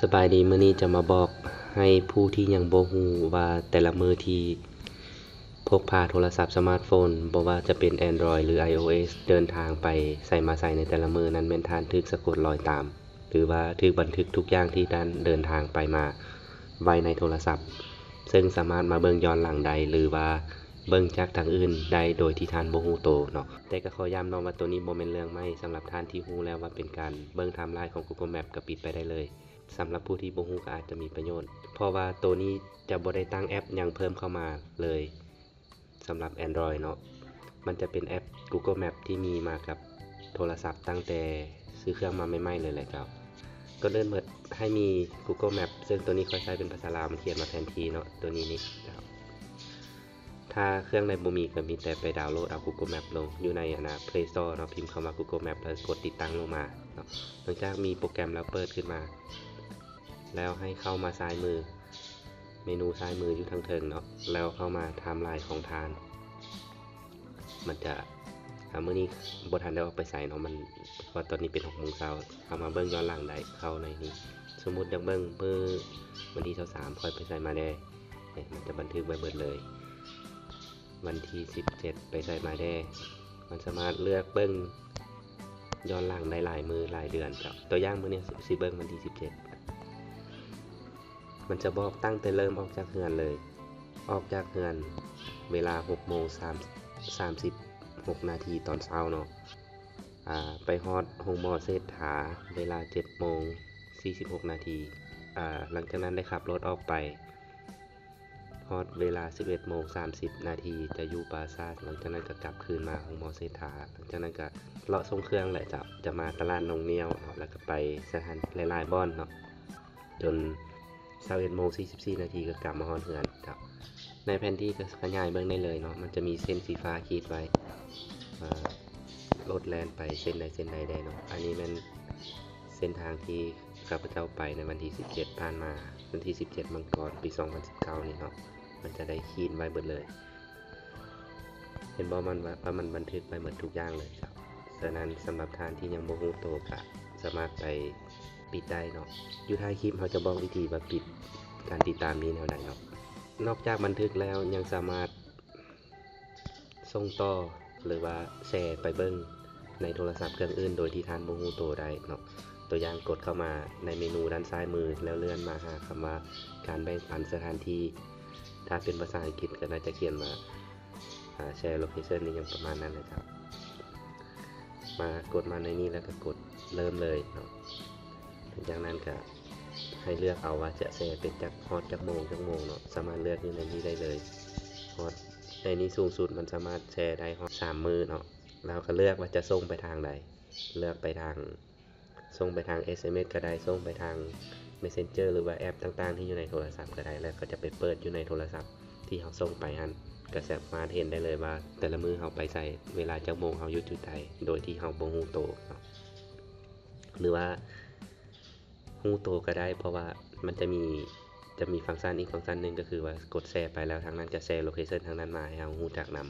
ສະບາຍດີ, ມື້ນີ້ຈະມາບອກໃຫ້ຜູ້ທີ່ຍັງບໍ່ຮູ້ວ່າແຕ່ລະມື້ທີ່ພົກພາໂທລະສັບສະມາດໂຟນ, ບໍ່ວ່າຈະເປັນ Android ຫຼື iOS ເດີນທາງໄປໃສມາໃສໃນແຕ່ລະມື້ນັ້ນ ແມ່ນທ່ານຖືກສະກົດລອຍຕາມ ຫຼືວ່າຖືກບັນທຶກທຸກຢ່າງທີ່ທ່ານເດີນທາງໄປມາໄວ້ໃນໂທລະສັບ, ເຊິ່ງສາມາດມາເບິ່ງຍ້ອນຫຼັງໄດ້ ຫຼືວ່າເບິ່ງຈາກທາງອື່ນໄດ້ໂດຍທີ່ທ່ານບໍ່ຮູ້ໂຕເນາະ. ແຕ່ກໍຂໍຢ້ຳເນາະວ່າໂຕນີ້ບໍ່ແມ່ນເລື່ອງໃໝ່, ສຳລັບທ່ານທີ່ຮູ້ແລ້ວວ່າເປັນການເບິ່ງ timeline ຂອງ Google Map ກໍປິດໄປໄດ້ເລີຍ. ສຳລັບຜູ້ທີ່ບໍ່ຮູ້ກໍອາດຈະມີປະໂຫຍດ ເພາະວ່າໂຕນີ້ຈະບໍ່ໄດ້ຕັ້ງແອັບຫຍັງເພີ່ມເຂົ້າມາເລີຍ. ສຳລັບ Android ເນາະ, ມັນຈະເປັນແອັບ Google Map ທີ່ມີມາກັບໂທລະສັບຕັ້ງແຕ່ຊື້ເຄື່ອງມາໃໝ່ໆເລີຍແຫຼະເຈົ້າ. ກ່ອນອື່ນໝົດໃຫ້ມີ Google Map ເຊິ່ງໂຕນີ້ຂ້ອຍໃຊ້ເປັນພາສາລາວ, ມັນຂຽນວ່າແຜນທີ່ເນາະ, ໂຕນີ້ນີ້ເຈົ້າ. ຖ້າເຄື່ອງໃດບໍ່ມີກໍມີແຕ່ໄປດາວໂຫຼດເອົາ Google Map ລົງຢູ່ໃນອັນນະ Play Store ເນາະ, ພິມຄຳວ່າ Google Map ແລ້ວກົດຕິດຕັ້ງລົງມາເນາະ. ຫຼັງຈາກມີໂປຣແກຣມແລ້ວເປີດຂຶ້ນມາ ແລ້ວໃຫ້ເຂົ້າມາຊ້າຍມື ເມນູຊ້າຍມືຢູ່ທາງເທິງເນາະ, ແລ້ວເຂົ້າມາ timeline ຂອງທ່ານ. ມັນຈະ ອ່າ ມື້ນີ້ບໍ່ທັນໄດ້ອອກໄປໃສເນາະ, ມັນ ເພາະວ່າຕອນນີ້ເປັນຫົກໂມງເຊົ້າ. ເຂົ້າມາເບິ່ງຍ້ອນຫຼັງໄດ້ ເຂົ້າໃນນີ້. ສົມມຸດຢາກເບິ່ງມື້ວັນທີຊາວສາມ ຂ້ອຍໄປໃສມາແດ່, ເອີ ມັນຈະບັນທຶກໄວ້ເບິດເລີຍ. ວັນທີສິບເຈັດ ໄປໃສມາແດ່. ມັນສາມາດເລືອກເບິ່ງຍ້ອນຫຼັງໄດ້ຫຼາຍມື້ຫຼາຍເດືອນເຈົ້າ. ຕົວຢ່າງມື້ນີ້ ຊິເບິ່ງວັນທີສິບເຈັດ. ມັນຈະບອກຕັ້ງແຕ່ເລີ່ມອອກຈາກເຮືອນເລີຍ. ອອກຈາກເຮືອນເວລາຫົກໂມງສາມ ສາມສິບຫົກນາທີຕອນເຊົ້າເນາະ, ອ່າ ໄປຮອດໂຮງໝໍເສດຖາເວລາເຈັດໂມງສີ່ສິບຫົກນາທີ. ອ່າ ຫຼັງຈາກນັ້ນໄດ້ຂັບລົດອອກໄປ ຮອດເວລາສິບເອັດໂມງສາມສິບນາທີ ຈະຢູ່ປາສາດ. ຫຼັງຈາກນັ້ນກໍກັບຄືນມາໂຮງໝໍເສດຖາ. ຫຼັງຈາກນັ້ນກໍເລາະສົ່ງເຄື່ອງແຫຼະເຈົ້າ, ຈະມາຕະຫຼາດໜອງໜ້ຽວເນາະ, ແລ້ວກໍໄປສະຖານ ຫຼາຍໆບ່ອນເນາະ. ຈົນຊາວເອັດໂມງສີ່ສິບສີ່ນາທີກໍກັບມາຮອດເຮືອນເຈົ້າ. ໃນແຜນທີ່ກໍຂະຫຍາຍເບິ່ງໄດ້ເລີຍເນາະ, ມັນຈະມີເສັ້ນສີຟ້າຂີດໄວ້ວ່າລົດແລ່ນໄປເສັ້ນໃດເສັ້ນໃດແດ່ເນາະ. ອັນນີ້ແມ່ນເສັ້ນທາງທີ່ຂ້າພະເຈົ້າໄປໃນວັນທີສິບເຈັດຜ່ານມາ, ວັນທີສິບເຈັດມັງກອນ ປີສອງພັນສິບເກົ້ານີ້ເນາະ, ມັນຈະໄດ້ຂີດໄວ້ເບິດເລີຍ. ເຫັນບໍ່ ມັນວ່າ ວ່າມັນບັນທຶກໄວ້ໝົດທຸກຢ່າງເລີຍເຈົ້າ. ສະນັ້ນ ສຳລັບທ່ານທີ່ຍັງບໍ່ຮູ້ໂຕ ກະສາມາດໄປປິດໄດ້ເນາະ. ຢູ່ທ້າຍຄລິບ ເຮົາຈະບອກວິທີວ່າປິດການຕິດຕາມນີ້ແນວໃດເນາະ. ນອກຈາກບັນທຶກແລ້ວ ຍັງສາມາດສົ່ງຕໍ່ ຫຼືວ່າແຊໄປເບິ່ງໃນໂທລະສັບເຄື່ອງອື່ນໂດຍທີ່ທ່ານບໍ່ຮູ້ໂຕໄດ້ເນາະ. ຕົວຢ່າງ ກົດເຂົ້າມາໃນເມນູດ້ານຊ້າຍມື ແລ້ວເລື່ອນມາຫາຄຳວ່າ ການແບ່ງປັນສະຖານທີ່. ຖ້າເປັນພາສາອັງກິດກໍໜ້າຈະຂຽນວ່າ ອ່າ share location ອີ່ຫຍັງປະມານນັ້ນແຫຼະເຈົ້າ. ມາ ກົດມາໃນນີ້ແລ້ວກໍກົດເລີ່ມເລີຍເນາະ. ຫຼັງຈາກນັ້ນກໍໃຫ້ເລືອກເອົາວ່າຈະແຊເປັນຈັກ ຮອດຈັກໂມງ ຈັກໂມງເນາະ, ສາມາດເລືອກຢູ່ໃນນີ້ໄດ້ເລີຍ. ຮອດໃນນີ້ສູງສຸດມັນສາມາດແຊໄດ້ຮອດສາມມື້ເນາະ. ແລ້ວກໍເລືອກວ່າຈະສົ່ງໄປທາງໃດ, ເລືອກໄປທາງ ສົ່ງໄປທາງ ເອສເອັມເອສ ກໍໄດ້, ສົ່ງໄປທາງ Messenger ຫຼືວ່າແອັບຕ່າງໆທີ່ຢູ່ໃນໂທລະສັບກໍໄດ້, ແລ້ວເຂົາຈະໄປເປີດຢູ່ໃນໂທລະສັບທີ່ເຮົາສົ່ງໄປຫັ້ນ, ກໍສາມາດເຫັນໄດ້ເລີຍວ່າແຕ່ລະມື້ເຮົາໄປໃສ, ເວລາຈັກໂມງເຮົາຢູ່ຈຸດໃດ, ໂດຍທີ່ເຮົາບໍ່ຮູ້ໂຕເນາະ. ຫຼືວ່າຮູ້ໂຕກໍໄດ້, ເພາະວ່າມັນຈະມີ ຈະມີຟັງຊັນອີກຟັງຊັນໜຶ່ງ ກໍຄືວ່າກົດແຊໄປແລ້ວ ທາງນັ້ນຈະແຊໂລເຄຊັນທາງນັ້ນມາໃຫ້ເຮົາຮູ້ຈັກນຳ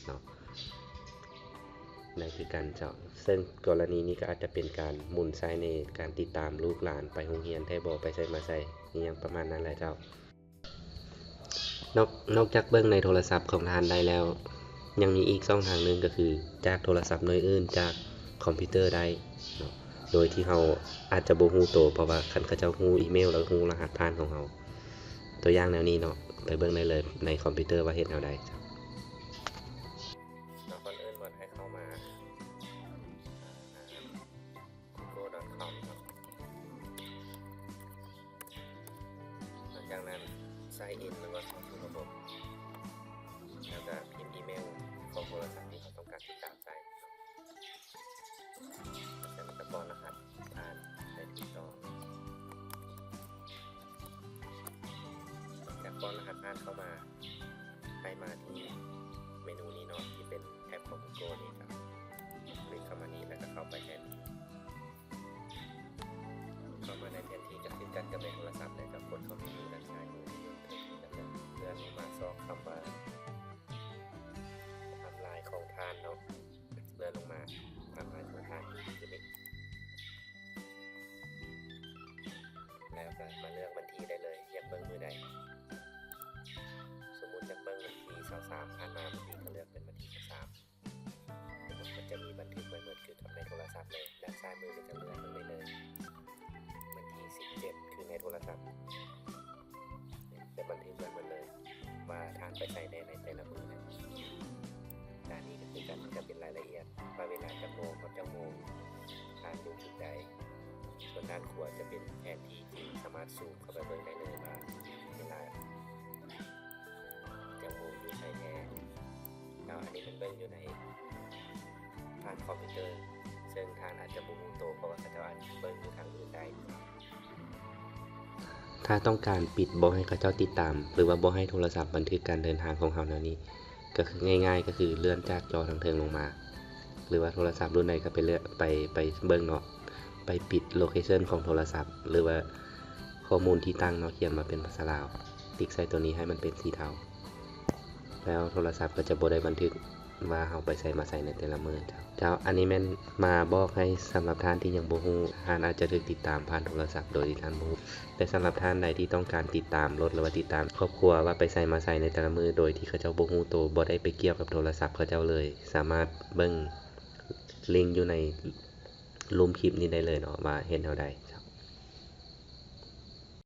ເນາະ ໄດ້ຄືກັນເຈົ້າ. ເຊິ່ງກໍລະນີນີ້ກໍອາດຈະເປັນການໝູນໃຊ້ໃນການຕິດຕາມລູກຫຼານໄປໂຮງຮຽນແທ້ບໍ່, ໄປໃສມາໃສ ອີ່ຫຍັງປະມານນັ້ນແຫຼະເຈົ້າ. ນອກ ນອກຈາກເບິ່ງໃນໂທລະສັບຂອງທ່ານໄດ້ແລ້ວ ຍັງມີອີກຊ່ອງທາງໜຶ່ງ ກໍຄືຈາກໂທລະສັບໜ່ວຍອື່ນ ຈາກຄອມພິວເຕີໄດ້ເນາະ ໂດຍທີ່ເຮົາອາດຈະບໍ່ຮູ້ໂຕ, ເພາະວ່າຄັນເຂົາເຈົ້າຮູ້ອີເມວ ແລ້ວຮູ້ລະຫັດຜ່ານຂອງເຮົາ. ຕົວຢ່າງແນວນີ້ເນາະ, ໄປເບິ່ງໄດ້ເລີຍໃນຄອມພິວເຕີວ່າເຮັດແນວໃດ. ເນາະ ກ່ອນອື່ນໝົດໃຫ້ເຂົ້າມາ Google ດອດ com ເນາະ. ຫຼັງຈາກນັ້ນ sign in ຫຼືວ່າເຂົ້າສູ່ລະບົບ ແລ້ວກໍພິມອີເມວຂອງໂທລະສັບທີ່ເຮົາຕ້ອງການຕິດຕາມໃສ່ ແລ້ວກໍປ້ອນລະຫັດຜ່ານໃຫ້ຖືກຕ້ອງ. ຫຼັງຈາກປ້ອນລະຫັດຜ່ານເຂົ້າມາ ໃຫ້ມາທີ່ເມນູນີ້ເນາະ ທີ່ເປັນແອັບຂອງ Google ນີ້ ກໍຄລິກເຂົ້າມານີ້ ແລ້ວກໍເຂົ້າໄປແທນທີ່. ເຂົ້າມາໃນແຜນທີ່ກໍຄືກັນກັບໃນໂທລະສັບເລີຍ, ກໍກົດເຂົ້າເມນູດ້ານຊ້າຍມື ເລື່ອນລົງມາຊອກຄຳວ່າ ໄທມ໌ລາຍຂອງທ່ານເນາະ, ເລື່ອນລົງມາ ໄທມ໌ລາຍຂອງທ່ານຢູ່ຈຸດນີ້ ແລ້ວກໍ ໃດ. ສົມມຸດຢາກເບິ່ງວັນທີຊາວສາມຜ່ານມາ ບາງທີກໍເລືອກເປັນວັນທີຊາວສາມ ແລ້ວມັນກໍຈະມີບັນທຶກໄວ້ໝົດຄືກັບໃນໂທລະສັບເລີຍ. ດ້ານຊ້າຍມືນີ້ກໍເລືອກເບິ່ງໄດ້ເລີຍ ວັນທີສິບເຈັດ ຄືໃນໂທລະສັບ ຈະບັນທຶກໄວ້ໝົດເລີຍວ່າທ່ານໄປໃສແດ່ໃນແຕ່ລະມື້ນະ. ດ້ານນີ້ກໍຄືກັນ ຈະເປັນລາຍລະອຽດວ່າເວລາຈັກໂມງຮອດຈັກໂມງ ທ່ານຢູ່ຈຸດໃດ. ສ່ວນດ້ານຂວາຈະເປັນແຜນທີ່ທີ່ສາມາດຊູມເຂົ້າໄປເບິ່ງໄດ້ເລີຍວ່າເວລາຈັກໂມງຢູ່ໃສແດ່. ແລ້ວອັນນີ້ເພິ່ນເບິ່ງຢູ່ໃນຜ່ານຄອມພິວເຕີ ເຊິ່ງທ່ານອາດຈະບໍ່ຮູ້ໂຕ ເພາະວ່າເຂົາເຈົ້າອາດເບິ່ງຢູ່ທາງອື່ນໄດ້. ຖ້າຕ້ອງການປິດບໍ່ໃຫ້ເຂົາເຈົ້າຕິດຕາມ ຫຼືວ່າບໍ່ໃຫ້ໂທລະສັບບັນທຶກການເດີນທາງຂອງເຮົາແນວນີ້ ກໍຄືງ່າຍໆ ກໍຄືເລື່ອນຈາກຈໍທາງເທິງລົງມາ ຫຼືວ່າໂທລະສັບລຸ້ນໃດກໍໄປເລືອກ ໄປ ໄປເບິ່ງເນາະ ໄປປິດໂລເຄຊັນຂອງໂທລະສັບ ຫຼືວ່າຂໍ້ມູນທີ່ຕັ້ງເນາະ ຂຽນມາເປັນພາສາລາວ ຕິກໃສ່ໂຕນີ້ໃຫ້ມັນເປັນສີເທົາ ແລ້ວໂທລະສັບກໍຈະບໍ່ໄດ້ບັນທຶກວ່າເຮົາໄປໃສມາໃສໃນແຕ່ລະມື້. ເຈົ້າ ອັນນີ້ແມ່ນມາບອກໃຫ້ສຳລັບທ່ານທີ່ຍັງບໍ່ຮູ້ ທ່ານອາດຈະຖືກຕິດຕາມຜ່ານໂທລະສັບໂດຍທີ່ທ່ານບໍ່ຮູ້ ແຕ່ສຳລັບທ່ານໃດທີ່ຕ້ອງການຕິດຕາມລົດ ຫຼືວ່າຕິດຕາມຄອບຄົວວ່າໄປໃສມາໃສໃນແຕ່ລະມື້ ໂດຍທີ່ເຂົາເຈົ້າບໍ່ຮູ້ໂຕ ບໍ່ໄດ້ໄປກ່ຽວກັບໂທລະສັບເຂົາເຈົ້າເລີຍ ສາມາດເບິ່ງລິງຢູ່ໃນລຸ່ມຄລິບນີ້ໄດ້ເລີຍເນາະ ວ່າເຮັດແນວໃດ.